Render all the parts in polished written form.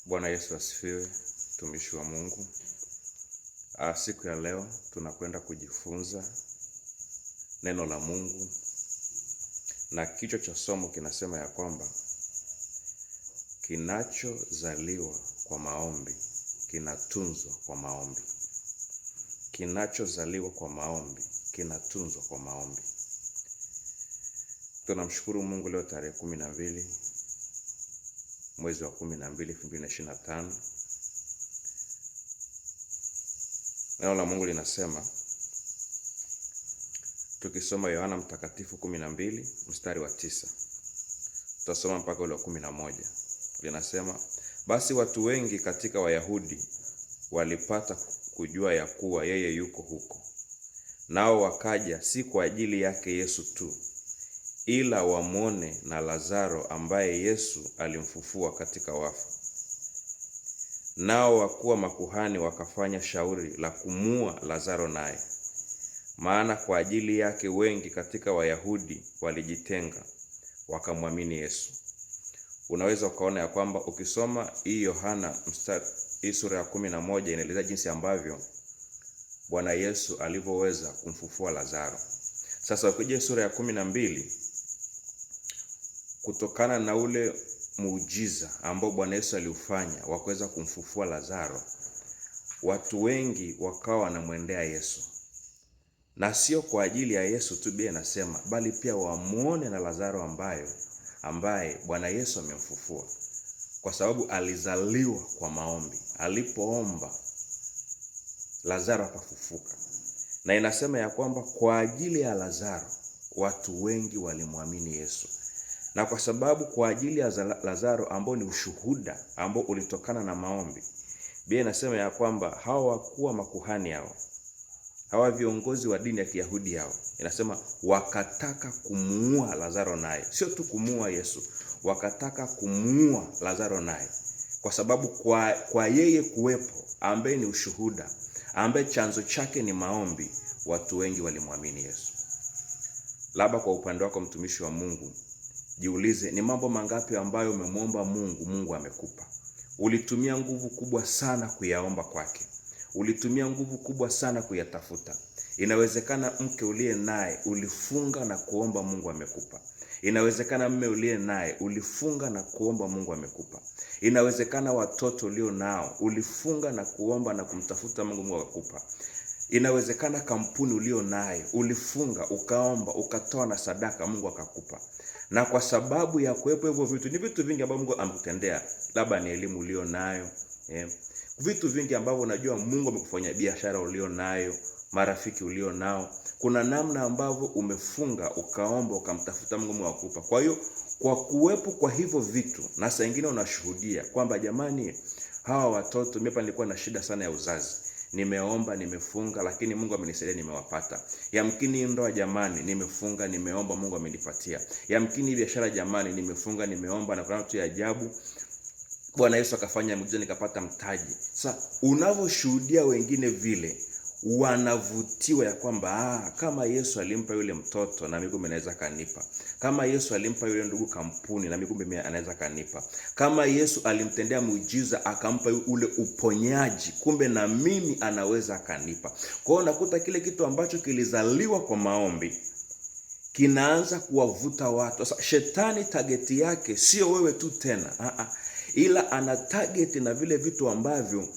Bwana Yesu asifiwe, mtumishi wa Mungu. Siku ya leo tunakwenda kujifunza neno la Mungu na kichwa cha somo kinasema ya kwamba kinachozaliwa kwa maombi kinatunzwa kwa maombi. Kinachozaliwa kwa maombi kinatunzwa kwa maombi. Tunamshukuru Mungu leo tarehe 12 mwezi wa 12 2025. Neno la Mungu linasema tukisoma Yohana Mtakatifu 12 mstari wa 9, tutasoma mpaka ule wa 11. Linasema, basi watu wengi katika Wayahudi walipata kujua ya kuwa yeye yuko huko, nao wakaja si kwa ajili yake Yesu tu, ila wamwone na Lazaro ambaye Yesu alimfufua katika wafu. Nao wakuwa makuhani wakafanya shauri la kumua Lazaro naye, maana kwa ajili yake wengi katika Wayahudi walijitenga wakamwamini Yesu. Unaweza ukaona ya kwamba ukisoma hii Yohana mstari hii sura ya 11 inaeleza jinsi ambavyo Bwana Yesu alivyoweza kumfufua Lazaro. Sasa ukija sura ya 12, kutokana na ule muujiza ambao Bwana Yesu aliufanya wa kuweza kumfufua Lazaro, watu wengi wakawa wanamwendea Yesu, na sio kwa ajili ya Yesu tu, Biblia inasema, bali pia wamuone na Lazaro ambaye Bwana Yesu amemfufua, kwa sababu alizaliwa kwa maombi. Alipoomba Lazaro akafufuka, na inasema ya kwamba kwa ajili ya Lazaro watu wengi walimwamini Yesu na kwa sababu kwa ajili ya Lazaro ambao ni ushuhuda ambao ulitokana na maombi, Biblia inasema ya kwamba hawa wakuwa makuhani hao, hawa viongozi wa dini ya Kiyahudi hao, inasema wakataka kumuua Lazaro naye, sio tu kumuua Yesu, wakataka kumuua Lazaro naye, kwa sababu kwa yeye kuwepo, ambaye ni ushuhuda, ambaye chanzo chake ni maombi, watu wengi walimwamini Yesu. Labda kwa upande wako mtumishi wa Mungu, jiulize ni mambo mangapi ambayo umemwomba Mungu, Mungu amekupa. Ulitumia nguvu kubwa sana kuyaomba kwake, ulitumia nguvu kubwa sana kuyatafuta. Inawezekana mke uliye naye ulifunga na kuomba, Mungu amekupa. Inawezekana mme uliye naye ulifunga na kuomba, Mungu amekupa. Inawezekana watoto ulio nao ulifunga na kuomba na kumtafuta Mungu, Mungu akakupa. Inawezekana kampuni ulio nayo ulifunga ukaomba ukatoa na sadaka, Mungu akakupa. Na kwa sababu ya kuwepo hivyo vitu, ni vitu vingi ambavyo Mungu amekutendea, labda ni elimu ulio nayo, vitu vingi ambavyo unajua Mungu amekufanyia, biashara ulio nayo, marafiki ulio nao, kuna namna ambavyo umefunga ukaomba ukamtafuta Mungu, Mungu akupa. Kwa hiyo kwa kuwepo kwa hivyo vitu, na saa nyingine unashuhudia kwamba jamani, hawa watoto mimi hapa nilikuwa na shida sana ya uzazi, nimeomba nimefunga, lakini Mungu amenisaidia nimewapata. Yamkini ndoa jamani, nimefunga nimeomba, Mungu amenipatia. Yamkini biashara jamani, nimefunga nimeomba, na kuna kitu ya ajabu Bwana Yesu akafanya muujiza nikapata mtaji. Sasa unavyoshuhudia wengine vile wanavutiwa ya kwamba kama Yesu alimpa yule mtoto na mimi kumbe anaweza kanipa. Kama Yesu alimpa yule ndugu kampuni na mimi kumbe anaweza kanipa. Kama Yesu alimtendea muujiza akampa ule uponyaji, kumbe na mimi anaweza kanipa. Kwa hiyo nakuta kile kitu ambacho kilizaliwa kwa maombi kinaanza kuwavuta watu. Sasa shetani tageti yake sio wewe tu tena, ila ana target na vile vitu ambavyo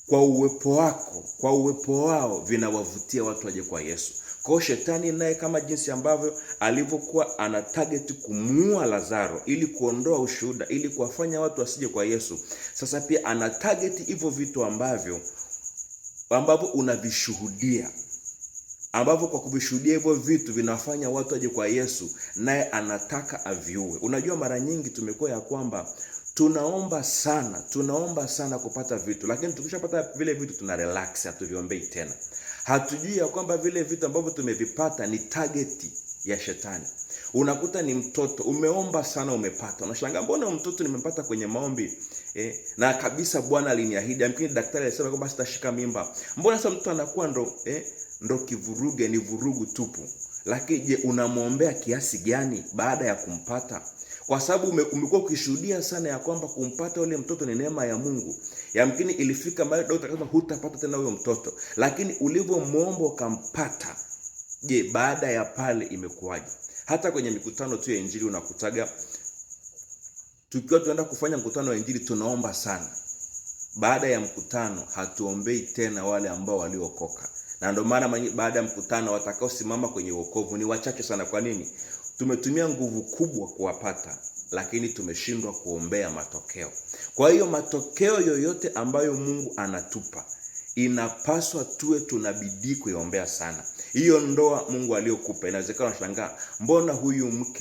kwa uwepo wako, kwa uwepo wao vinawavutia watu waje kwa Yesu. Kwa hiyo shetani naye kama jinsi ambavyo alivyokuwa ana target kumuua Lazaro ili kuondoa ushuhuda, ili kuwafanya watu wasije kwa Yesu, sasa pia ana target hivyo vitu ambavyo unavishuhudia, ambavyo kwa kuvishuhudia hivyo vitu vinafanya watu waje kwa Yesu, naye anataka aviue. Unajua, mara nyingi tumekuwa ya kwamba tunaomba sana, tunaomba sana kupata vitu, lakini tukishapata vile vitu tuna relax, hatuviombei tena. Hatujui ya kwamba vile vitu ambavyo tumevipata ni target ya shetani. Unakuta ni mtoto umeomba sana, umepata, unashangaa mbona mtoto nimempata kwenye maombi na kabisa Bwana aliniahidi, amkini daktari alisema kwamba sitashika mimba, mbona sasa mtoto anakuwa ndo kivuruge, ni vurugu tupu. Lakini je, unamwombea kiasi gani baada ya kumpata? Kwa sababu umekuwa ukishuhudia sana ya kwamba kumpata yule mtoto ni neema ya Mungu. Yamkini ilifika mahali daktari akasema hutapata tena huyo mtoto, lakini ulivyomwomba ukampata. Je, baada ya pale imekuwaje? Hata kwenye mikutano tu ya injili unakutaga tukiwa tunaenda kufanya mkutano wa injili tunaomba sana. Baada ya mkutano hatuombei tena wale ambao waliokoka, na ndio maana baada ya mkutano watakaosimama kwenye wokovu ni wachache sana. Kwa nini? Tumetumia nguvu kubwa kuwapata, lakini tumeshindwa kuombea matokeo. Kwa hiyo matokeo yoyote ambayo Mungu anatupa inapaswa tuwe tuna bidii kuiombea sana. Hiyo ndoa Mungu aliyokupa, inawezekana unashangaa, mbona huyu mke